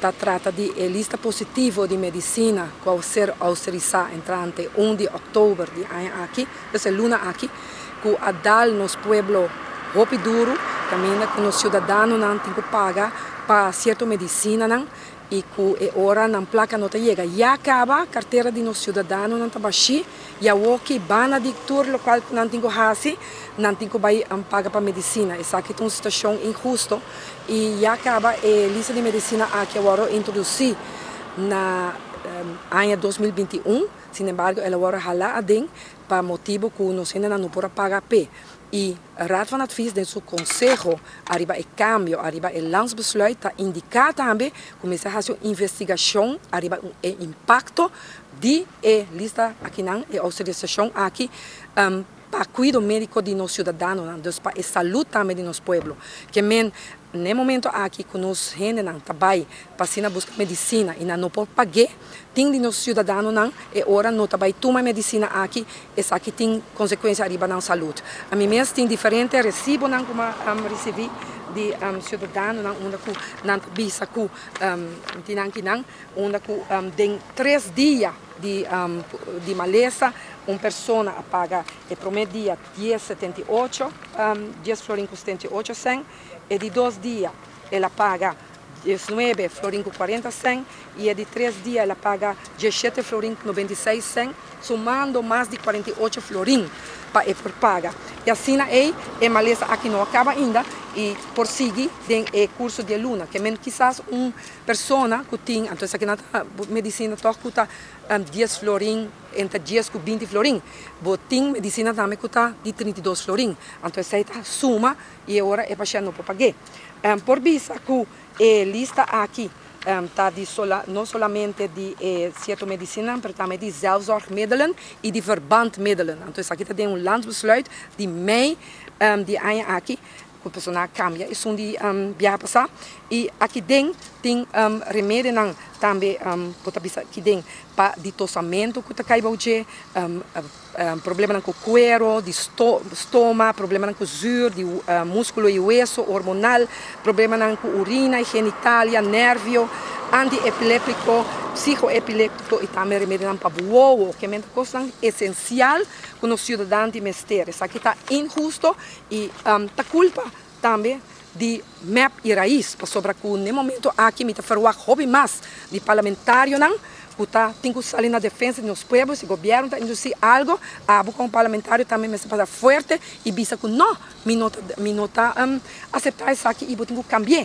Ta trata di e lista positivo di medisina ku a ser ousterisá entrante 1 di òktober di aña aki, dus e luna aki, ku a dal nos pueblo hopi duru, kaminda ku nos siudadanonan tin ku paga pa sierto medisinanan i ku e ora nan plaka no ta yega. Ya kaba kartera di nos siudadanonan ta bashí i awoki banda di tur lokual ku nan tin ku hasi, nan tin ku bai paga pa medisina. Esaki ta un situashon inhusto i ya kaba e lista di medisina aki a wòrdu introdusí na aña 2021, sinembargo el a wòrdu halá aden pa motibu ku nos hendenan no por a paga p'e. I Raad van Advies den su konseho ariba e kambio ariba e landsbesluit ta indiká tambe ku mester hasi un investigashon ariba e impakto di e lista akinan, e outorisashon aki pa kuido médiko di nos siudadanonan, dus pa e salud tambe di nos pueblo. Ke men n'e momento aki ku nos hendenan ta bai pa asina buska medisina i nan no por pag'é, tin di nos siudadanonan e ora no ta bai tuma e medisina aki, esaki tin konsekuensia ariba nan salud. Ami mes tin diferente resibonan ku mi a risibí di siudadanonan unda ku nan ta bisa ku tin nan kinan unda ku den 3 dia di malesa un persona a paga e promé dia 10,78, 10 florin ku 78 sèn, e di 2 dia el a paga 19 florin ku 40 sèn i e di 3 dia el a paga 17 florin ku 96 sèn, sumando mas di 48 florin pa e por paga. I asina e malesa aki no a kaba ainda i por sigui den e kurso di luna. Ke men kisas un persona ku tin, anto esaki nan ta medisina toch ku ta 10 florin, entre 10 ku 20 florin. Bo tin medisina tambe ku ta di 32 florin. Anto esei ta suma i ora e pashènt no por pag'é. Por bisa ku e lista aki ta di no solamente di sierto medisina, pero tambe di zelfzorgmiddelen i di verbandmiddelen. Anto esaki ta den un landsbesluit di mei di aña aki, ku persona kambia esun di biaha pasá. I aki den tin remedionan tambe, bo ta bisa aki den pa di tosamentu ku ta kai bou dje, problemanan ku kuero, di stoma, problemanan ku zuur, di múskulo i weso, hormonal, problemanan ku urina i genitalia, nervio, antiepileptiko, psikoepiléptiko i tambe remedionan pa wowo, ke men ta kosnan esensial ku nos siudadano mester. Esaki ta inhusto i ta kulpa tambe di MEP i RAIZ, pasobra ku na momento aki mi ta verwacht hopi mas di parlamentarionan ku ta tin ku sali na defensa di nos pueblo. Si gobièrnu ta introdusí algu, abo komo parlamentario tambe mester pasa fuerte i bisa ku no, mi no ta aseptá esaki i bo tin ku kambi'é.